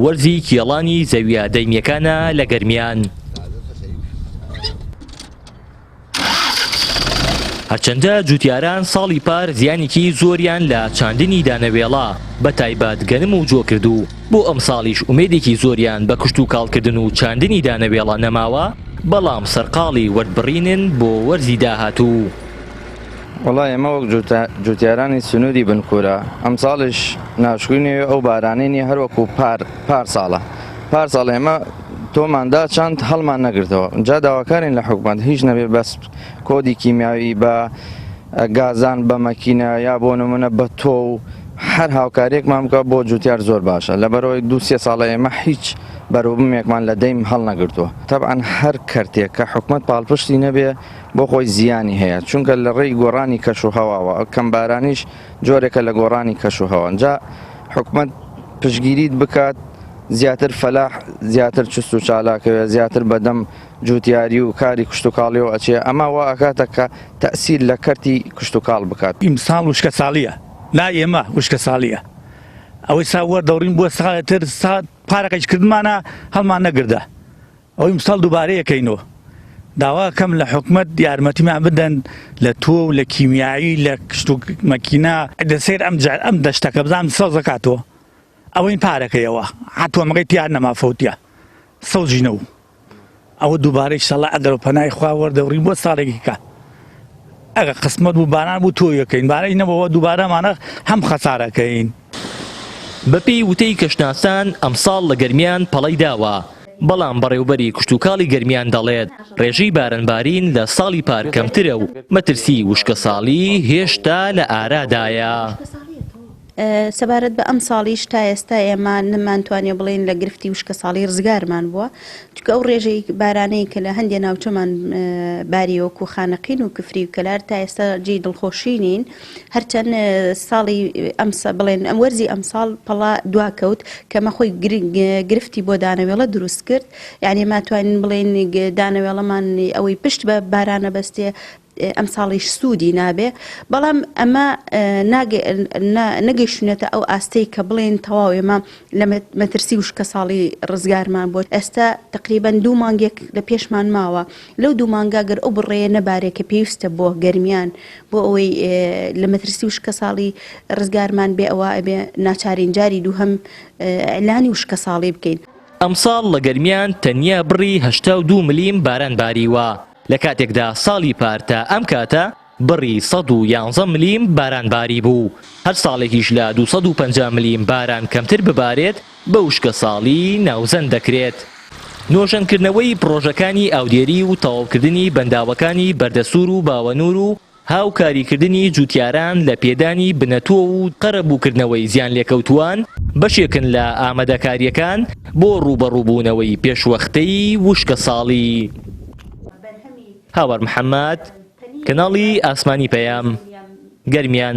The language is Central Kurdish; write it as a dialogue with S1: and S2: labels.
S1: وەرزی کێڵانی زەویە دەیمیەکانە لە گەرمیان. هەرچەندە جوتیاران ساڵی پار زیانێکی زۆریان لە چاندنی دانەوێڵە بە تایبەت گەنم و جۆ کرد و بۆ ئەمساڵیش ئومێدێکی زۆریان بە کشتوکاڵکردن و چاندنی دانەوێڵە نەماوە، بەڵام سەرقاڵی وەردبڕینن بۆ وەرزی داهاتوو.
S2: وەڵا ئێمە وەک جوتیارانی سنووری بنکورە ئەمساڵیش ناشکری نەوێ ئەو بارانەی نیە هەر وەکو پار پار ساڵە پار ساڵ ئێمە تۆماندا چاند هەڵمان نەگرتەوە جا داواکارین لە حکومەت هیچ نەبێ بەس کۆدی کیمیاوی بە گازان بە مەکینە یا بۆ نمونە بە تۆ و هەر هاوکاریەکمان بکە بۆ جوتیار زۆر باشە لەبەرەوەی دو سێ ساڵە ئێمە هیچ بەروبوومێکمان لە دەیم هەڵنەگرتووە تەبعەن هەر کەرتێک کە حکومەت پاڵپشتی نەبێ بۆ خۆی زیانی هەیە چونکە لە ڕێی گۆڕانی کەش و هەواوە کەمبارانیش جۆرێکە لە گۆڕانی کەش و هەوا جا حکومەت پشگیریت بکات زیاتر فەلاح زیاتر چست و چالاکەوێ زیاتر بەدەم جوتیاری و کاری کشتتوکاڵیەوە ئەچێ ئەمە وا ئەکاتە کە تەسیر لە کەرتی کشتتوکاڵ بکات.
S3: ئیمساڵ وشکە ساڵیە لای ئێمە وشکە ساڵیە ئەوەی سا وەردەوڕین بۆ ساڵێ تر سا پارەکەیش کردمانە هەڵمان نەگردە ئەوەی ئیمساڵ دووبارەی ئەکەینەوە داوا کەم لە حکومەت یارمەتیمان بدەن لە تۆ و لە کیمیایی لە کشت و مەکینە دەسێر ئەم جار ئەم دەشتەکە بزانم سەوزەکاتەوە ئەوەین پارەکەیەوە حتوەمەکەی تیا نەما فەوتە سەوزی نەو ئەوە دووبارەی شەڵا ئەگەر و پەنای خوا وەردەوڕین بۆ ساڵێکی کە ئەگە قسمەت بوو باران بوو تۆیەکەین بارەی نەبەوە دووبارەمانە هەم خەسارەکەین.
S1: بەپێی وتەی کەشناسان ئەمساڵ لە گەرمیان پەڵەی داوە، بەڵام بەڕێوبەری کشتوکاڵی گەرمیان دەڵێت، رێژەی بارانبارین لە ساڵی پار کەمترە و مەترسیی وشکەساڵی هێشتا لە ئارادایە.
S4: سەبارەت بە ئەمساڵیش تا ئێستا ئێمە نەمانتوانیوە بڵێین لە گرفتی وشکەساڵی ڕزگارمان بووە، چونکە ئەو ڕێژەی بارانەی کە لە هەندێ ناوچەمان باریوە وەکو خانەقین و کفری و کەلار تا ئێستا جێی دڵخۆشی نین، هەرچەند ساڵی ئەمسا بڵێن ئەم وەرزی ئەمساڵ پەڵا دواکەوت کە مە خۆی گرفتی بۆ دانەوێڵە دروست کرد، یانی ماتوانین بڵێین دانەوێڵەمان ئەوەی پشت بە بارانە بەستێ ئەمساڵیش سوودی نابێ، بەڵام ئەمە نەگەیشتوونەتە ئەو ئاستەی کە بڵێین تەواو ئێمە لە مەترسی وشکەساڵی ڕزگارمان بووە. ئێستا تەقریبەن دوو مانگێک لە پێشمان ماوە، لەو دوو مانگە گەر ئەو بڕەیە نەبارێ کە پێویستە بۆ گەرمیان بۆ ئەوەی لە مەترسی وشکەساڵی ڕزگارمان بێ ئەوا ئەبێ ناچارین جاری دووهەم ئیعلانی وشکەساڵی بکەین.
S1: ئەمساڵ لە گەرمیان تەنیا بڕی 82 ملیم باران باریوە. لە کاتێکدا ساڵی پار تا ئەم کاتە بڕی 111 ملیم باران باریبوو، هەر ساڵێکیش لە 250 ملیم باران کەمتر ببارێت بە وشکەساڵی ناوزەند دەکرێت. نۆژەنکردنەوەی پڕۆژەکانی ئاودێری و تەواوکردنی بەنداوەکانی بەردەسوور و باوەنوور و هاوکاریکردنی جوتیاران لە پێدانی بنەتۆو و قەرەبووکردنەوەی زیانلێکەوتووان بەشێکن لە ئامادەکارییەکان بۆ ڕووبەڕووبوونەوەی پێشوەختەی وشکەساڵی. هاوار محەمەد، کەناڵی ئاسمانی پەیام، گەرمیان.